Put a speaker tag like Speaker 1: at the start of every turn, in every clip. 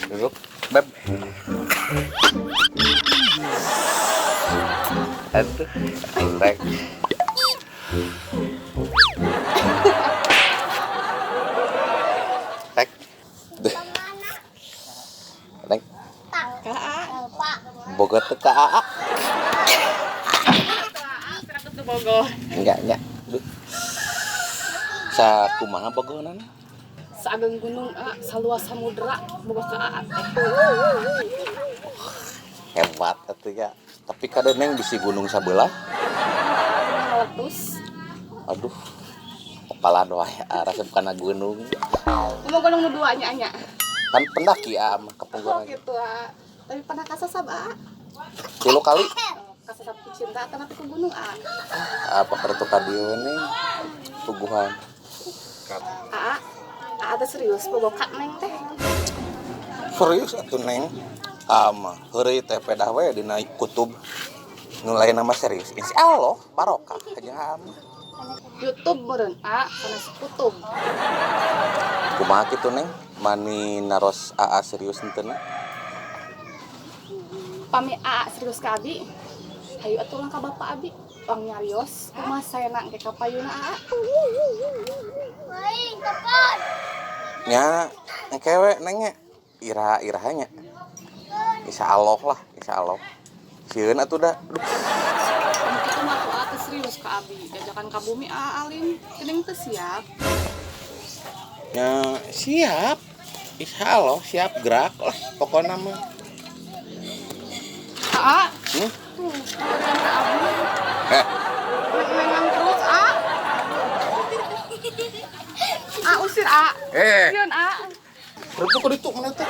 Speaker 1: Duduk, Beb. Aduh, Neng. Tek. Neng,
Speaker 2: Ka A.
Speaker 1: boga teu ka AA.
Speaker 2: Teu bogoh.
Speaker 1: Enggak, enggak. Duh. Sakumaha bogohna?
Speaker 2: Saageng gunung A, saluas samudra bogoh ka A teh.
Speaker 1: Hebat atuh ya. Tapi kada Neng bisi gunung sabelah.
Speaker 2: Ngaletus.
Speaker 1: Aduh. Kepala doa resep kana gunung.
Speaker 2: Ngomong gunung nu dua nya nya.
Speaker 1: Kan pendaki A mah
Speaker 2: Oh
Speaker 1: kapungkuran.
Speaker 2: gitu A. Tapi pernah kasasab A?
Speaker 1: 3 kali.
Speaker 2: Kasasab ku cinta atau ku gunung A?
Speaker 1: Apa kartu ka dieu we, Neng? Puguhan.
Speaker 2: A, A teh serius bogoh ka Neng teh.
Speaker 1: Serius atuh Neng. Ama heureuy teh pedah we dina kutub. Nu lain mah serius. Insyaallah barokah jeung ama.
Speaker 2: YouTube meureun A sanes kutub.
Speaker 1: Kumaha kitu Neng? Mani naros AA serius henteu na?
Speaker 2: Pami A serius ka abi. Hayu atuh ulang ka bapak abi. Pang nyarios kumaha saena engke ka payuna A.
Speaker 1: Nya engke we Neng nya. Iraha-iraha nya. Insyaallah lah, insyaallah. Sieun atuh da. Duh.
Speaker 2: Kamu kitu mah atuh A teh serius ka abi. Diajakan ka bumi A alin. Geuning teu siap.
Speaker 1: Nya siap. Insyaallah siap gerak lah pokona mah.
Speaker 2: A,
Speaker 1: Hmm?
Speaker 2: tuh, keluarga ka abi.
Speaker 1: Eh,
Speaker 2: Nengan terus A. A usir A.
Speaker 1: eh.
Speaker 2: Sieun A.
Speaker 1: Kerupuk ka ditu mana teh?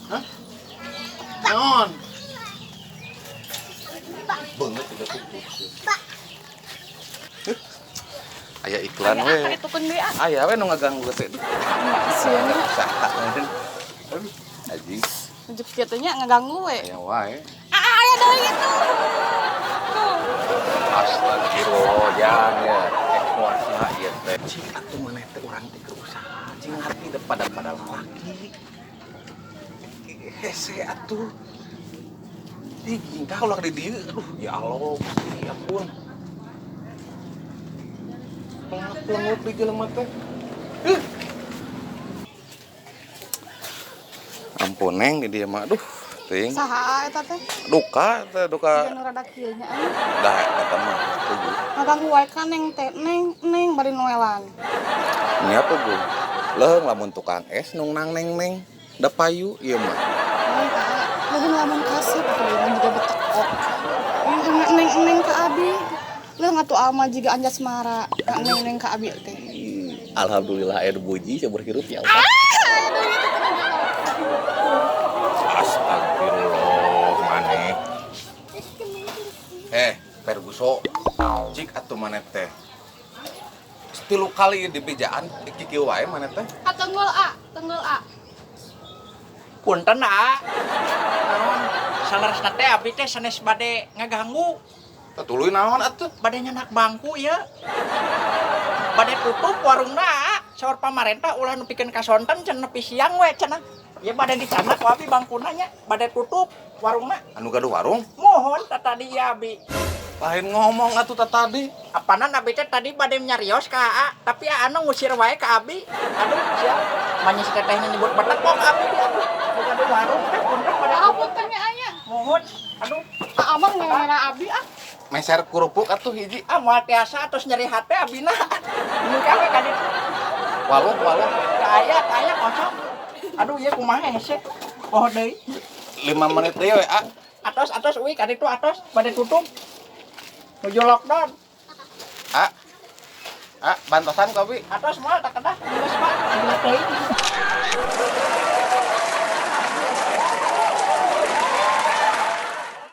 Speaker 1: Hah? Naon? Banget udah tutup. Aya iklan
Speaker 2: Aya
Speaker 1: we.
Speaker 2: A karitukeun deui A.
Speaker 1: Aya we nu ngaganggu teh.
Speaker 2: Sieun nya.
Speaker 1: Saha. Aduh, anjing.
Speaker 2: Tunjuk kieu teh nya ngaganggu we.
Speaker 1: Aya wae.
Speaker 2: A aya deui itu. Tuh.
Speaker 1: Astagfirullah, jangan ya. Kuasa ieu teh. Cik atuh maneh teh urang teh keur usaha. Cing ngarti teh pada lalaki. Hese atuh. Ih, jingkah ulah di dieu. Aduh, ya Allah, Gusti, ampun. Pelangap-pelangap di jelema teh. Ih. Ampun Neng di dieu mah. Aduh, teuing.
Speaker 2: Saha eta teh?
Speaker 1: Duka teh duka.
Speaker 2: Jeung rada kieu nya.
Speaker 1: Dah eta mah setuju.
Speaker 2: Ngaganggu wae ka Neng teh. Neng, Neng bari noelan.
Speaker 1: Nya apa gue? Leuheung lamun tukang es nung nang neng neng. Da payu ieu mah.
Speaker 2: Neng, A, leuheung lamun kasep atuh ieu juga betekok. Neng neng neng ka abi. Leuheung atuh ama jiga Anjasmara. Neng neng ka abi teh.
Speaker 1: Alhamdulillah aya nu buji seumur hirup ya Allah. Astagfirullah maneh. Eh, Ferguso. Cik atuh maneh teh. 3 kali di bejaan kikieu wae maneh teh.
Speaker 2: A tenggol A, tenggol A.
Speaker 3: Punten A. Naon? Saleresna teh abi teh sanes bade ngaganggu.
Speaker 1: Tah tuluy naon atuh?
Speaker 3: Bade nyanak bangku ieu. Bade tutup warungna A. Saur pamarentah ulah nu pikeun kasonten cenah nepi siang we cenah. Ieu bade dicanak ku abi bangkuna nya, bade tutup warungna.
Speaker 1: Anu gaduh warung?
Speaker 3: Mohon tah tadi ieu abi.
Speaker 1: Lain ngomong atuh tah tadi.
Speaker 3: Apanan abi teh tadi bade nyarios ka AA, tapi AA nu ngusir wae ka abi. Aduh, sia. Manya si tetehna nyebut betekok abi di aduh. Nu gaduh warung teh punten bade
Speaker 2: Ah,
Speaker 3: tutup.
Speaker 2: punten nya aya.
Speaker 3: Mohon. Aduh.
Speaker 2: A mah ngeunah abi ah.
Speaker 1: Meser kerupuk atuh hiji.
Speaker 3: Ah, moal tiasa atos nyeri hate abina. Ini kawe ka ditu.
Speaker 1: Waluh, waluh.
Speaker 3: Teu aya kosong. Aduh, ieu kumaha hese? Poho deui.
Speaker 1: 5 menit deui we, A.
Speaker 3: Atos, atos uih ka ditu atos bade tutup. Nuju lockdown.
Speaker 1: A. A, bantosan kopi.
Speaker 3: Atos moal tak kedah. Geus, Pak. Gila teuing.